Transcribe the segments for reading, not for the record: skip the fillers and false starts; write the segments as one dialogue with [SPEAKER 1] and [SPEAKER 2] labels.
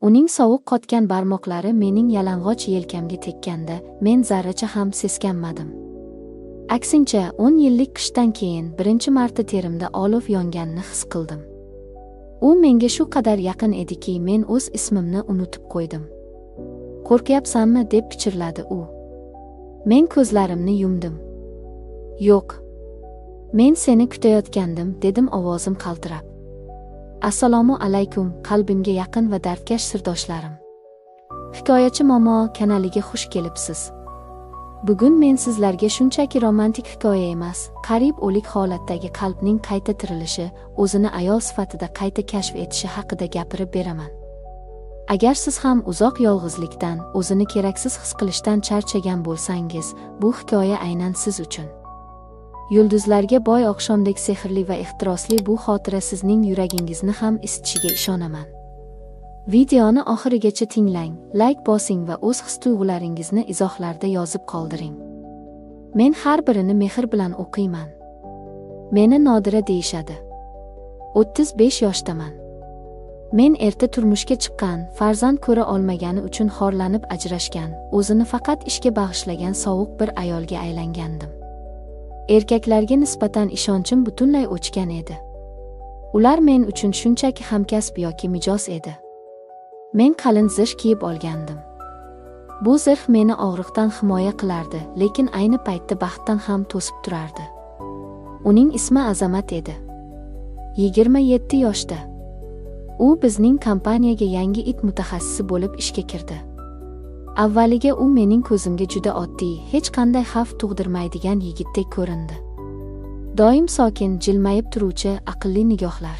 [SPEAKER 1] Uning sovuq qotgan barmoqlari mening yalang'och yelkamga tekkanda, men zarracha ham seskanmadim. Aksincha, 10 yillik qishdan keyin birinchi marta terimda olov yonganini his qildim. U menga shu qadar yaqin ediki, men o'z ismimni unutib qo'ydim. "Qo'rqyapsanmi?" deb pichirladi u. Men ko'zlarimni yumdim. "Yo'q. Men seni kutayotgandim", dedim ovozim qaltirab. Assalomu alaykum, qalbimga yaqin va dardkash sirdoshlarim. Hikoyachi Momo kanaliga xush kelibsiz. Bugun men sizlarga shunchaki romantik hikoya emas, qariyb o'lik holatdagi qalbning qayta tirilishi, o'zini ayol sifatida qayta kashf etishi haqida gapirib beraman. Agar siz ham uzoq yolg'izlikdan, o'zini keraksiz his qilishdan charchagan bo'lsangiz, bu hikoya aynan siz uchun. Yulduzlarga boy oqshomdek sehrli va ehtirosli bu xotira sizning yuragingizni ham isitishiga ishonaman. Videoni oxirigacha tinglang, like bosing va o'z his-tuyg'ularingizni izohlarda yozib qoldiring. Men har birini mehr bilan o'qiyman. Meni Nodira deyishadi. 35 yoshdaman. Men erta turmushga chiqqan, farzand ko'ra olmagani uchun xorlanib ajrashgan, o'zini faqat ishga bag'ishlagan sovuq bir ayolga aylangandim. Erkaklarga nisbatan ishonchim butunlay o'chgan edi. Ular men uchun shunchaki hamkasb yoki mijoz edi. Men qalin zirh kiyib olgandim. Bu zirh meni og'riqdan himoya qilardi, lekin ayni paytda baxtdan ham to'sib turardi. Uning ismi Azamat edi. 27 yoshda. U bizning kompaniyaga yangi IT mutaxassisi bo'lib ishga kirdi. Avvaliga u mening ko'zimga juda oddiy, hech qanday xavf tug'dirmaydigan yigitdek ko'rindi. Doim sokin, jilmayib turuvchi aqlli nigohlar.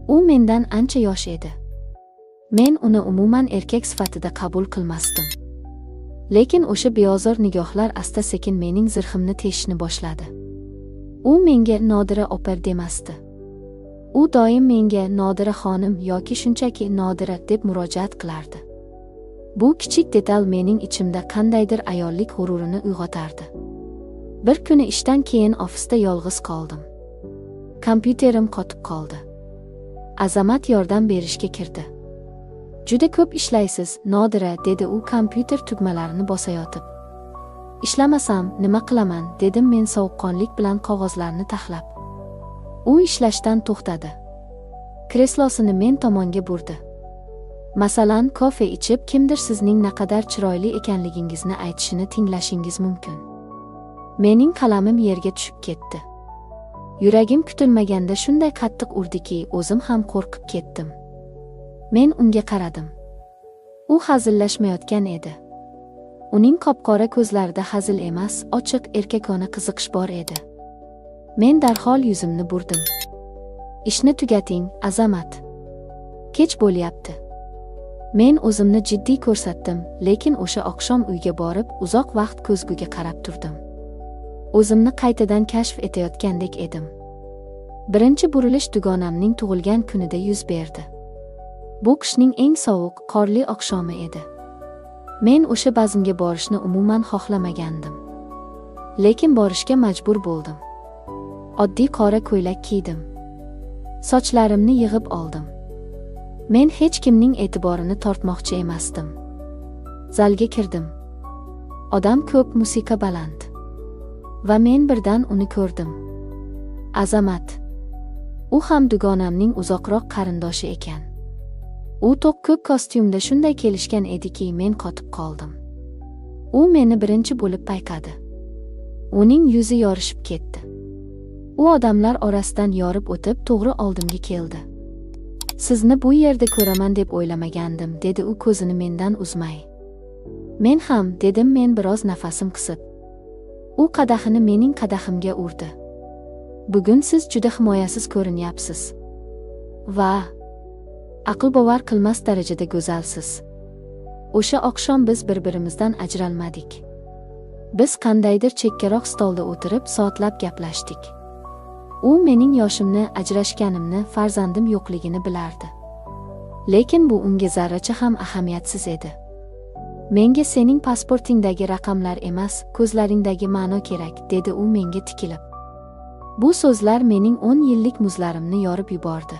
[SPEAKER 1] U mendan ancha yosh edi. Men uni umuman erkak sifatida qabul qilmasdim. Lekin o'sha beozor nigohlar asta-sekin mening zirhimni teshishni boshladi. U menga Nodira opa demasdi. U doim menga Nodira xonim yoki shunchaki Nodira deb murojaat qilardi. Bu kichik detal mening ichimda qandaydir ayollik g'ururini uyg'otardi. Bir kuni ishdan keyin ofisda yolg'iz qoldim. Kompyuterim qotib qoldi. Azamat yordam berishga kirdi. "Juda ko'p ishlaysiz, Nodira", dedi u kompyuter tugmalarini bosayotib. "Ishlamasam, nima qilaman?" dedim men sovuqqonlik bilan qog'ozlarni taxlab. U ishlashdan to'xtadi. Kreslosini men tomonga burdi. "Masalan, kofe ichib kimdir sizning naqadar chiroyli ekanligingizni aytishini tinglashingiz mumkin." Mening qalamim yerga tushib ketdi. Yuragim kutilmaganda shunday qattiq urdiki, o'zim ham qo'rqib ketdim. Men unga qaradim. U hazillashmayotgan edi. Uning qop-qora ko'zlarida hazil emas, ochiq erkakona qiziqish bor edi. Men darhol yuzimni burdim. "Ishni tugating, Azamat. Kech bo'lyapti." Men o'zimni jiddiy ko'rsatdim, lekin o'sha oqshom uyga borib, uzoq vaqt ko'zguga qarab turdim. O'zimni qaytadan kashf etayotgandek edim. Birinchi burilish dugonamning tug'ilgan kunida yuz berdi. Bu qishning eng sovuq, qorli oqshomi edi. Men o'sha bazmga borishni umuman xohlamagandim. Lekin borishga majbur bo'ldim. Oddiy qora ko'ylak kiydim. Sochlarimni yig'ib oldim. Men hech kimning e'tiborini tortmoqchi emasdim. Zalga kirdim. Odam ko'p, musiqa baland. Va men birdan uni ko'rdim. Azamat. U ham dugonamning uzoqroq qarindoshi ekan. U to'q ko'k kostyumda shunday kelishgan ediki, men qotib qoldim. U meni birinchi bo'lib payqadi. Uning yuzi yorishib ketdi. U odamlar orasidan yorib o'tib, to'g'ri oldimga keldi. "Sizni bu yerda ko'raman deb o'ylamagandim", dedi u ko'zini mendan uzmay. "Men ham", dedim men biroz nafasim qisib. U qadahini mening qadahimga urdi. "Bugun siz juda himoyasiz ko'rinyapsiz. Va aql bovar qilmas darajada go'zalsiz." O'sha oqshom biz bir-birimizdan ajralmadik. Biz qandaydir chekkaroq stolda o'tirib, soatlab gaplashdik. U mening yoshimni, ajrashganimni, farzandim yo'qligini bilardi. Lekin bu unga zarracha ham ahamiyatsiz edi. "Menga sening pasportingdagi raqamlar emas, ko'zlaringdagi ma'no kerak", dedi u menga tikilib. Bu so'zlar mening 10 yillik muzlarimni yorib yubordi.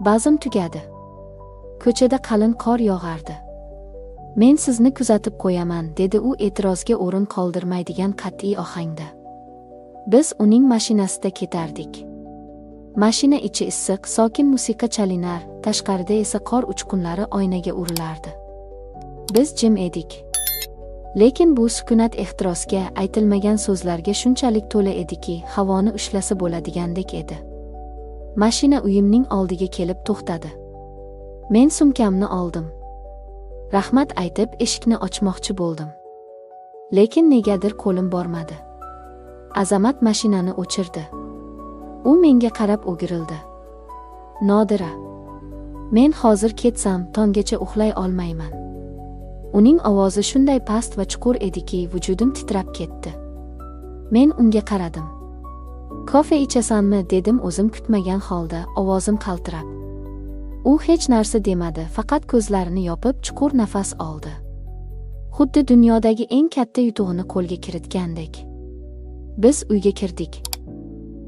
[SPEAKER 1] Bazm tugadi. Ko'chada qalin qor yog'ardi. Men sizni kuzatib qo'yaman, dedi u e'tirozga o'rin qoldirmaydigan qat'iy ohangda. Biz uning mashinasida ketardik. Mashina ichi issiq, sokin musiqa chalinar, tashqarida esa qor uchqunlari oynaga urilardi. Biz jim edik. Lekin bu sukunat ehtirosga, aytilmagan so'zlarga shunchalik to'la ediki, havoni ushlasa bo'ladigandek edi. Mashina uyimning oldiga kelib to'xtadi. Men sumkamni oldim. Rahmat aytib, eshikni ochmoqchi bo'ldim. Lekin negadir qo'lim bormadi. Azamat mashinani o'chirdi. U menga qarab o'girildi. Nodira, men hozir ketsam, tonggacha uxlay olmayman. Uning ovozi shunday past va chuqur ediki, vujudim titrab ketdi. Men unga qaradim. Kofe ichasanmi, dedim o'zim kutmagan holda, ovozim qaltirab. U hech narsa demadi, faqat ko'zlarini yopib, chuqur nafas oldi. Xuddi dunyodagi eng katta yutug'ini qo'lga kiritgandek. Biz uyga kirdik.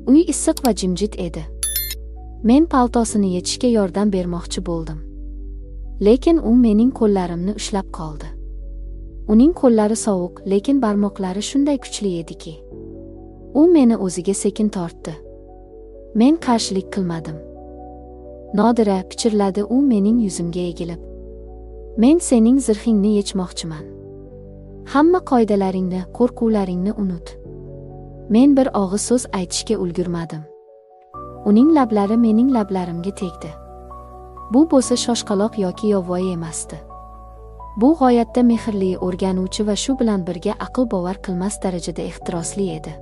[SPEAKER 1] Uy issiq va jimjit edi. Men paltosini yechishga yordam bermoqchi bo'ldim. Lekin u mening qo'llarimni ushlab qoldi. Uning qo'llari sovuq, lekin barmoqlari shunday kuchli ediki. U meni o'ziga sekin tortdi. Men qarshilik qilmadim. Nodira, pichirladi u mening yuzimga egilib. Men sening zirhingni yechmoqchiman. Hamma qoidalaringni, qo'rquvlaringni unut. Men bir og'iz so'z aytishga ulgurmadim. Uning lablari mening lablarimga tegdi. Bu bo'lsa shoshqaloq yoki yovvoyi emasdi. Bu g'oyatda mehrli, o'rganuvchi va shu bilan birga aql bovar qilmas darajada ehtirosli edi.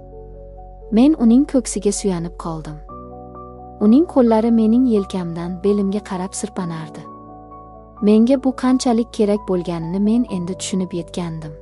[SPEAKER 1] Men uning ko'ksiga suyanib qoldim. Uning qo'llari mening yelkamdan belimga qarab sirpanardi. Menga bu qanchalik kerak bo'lganini men endi tushunib yetgandim.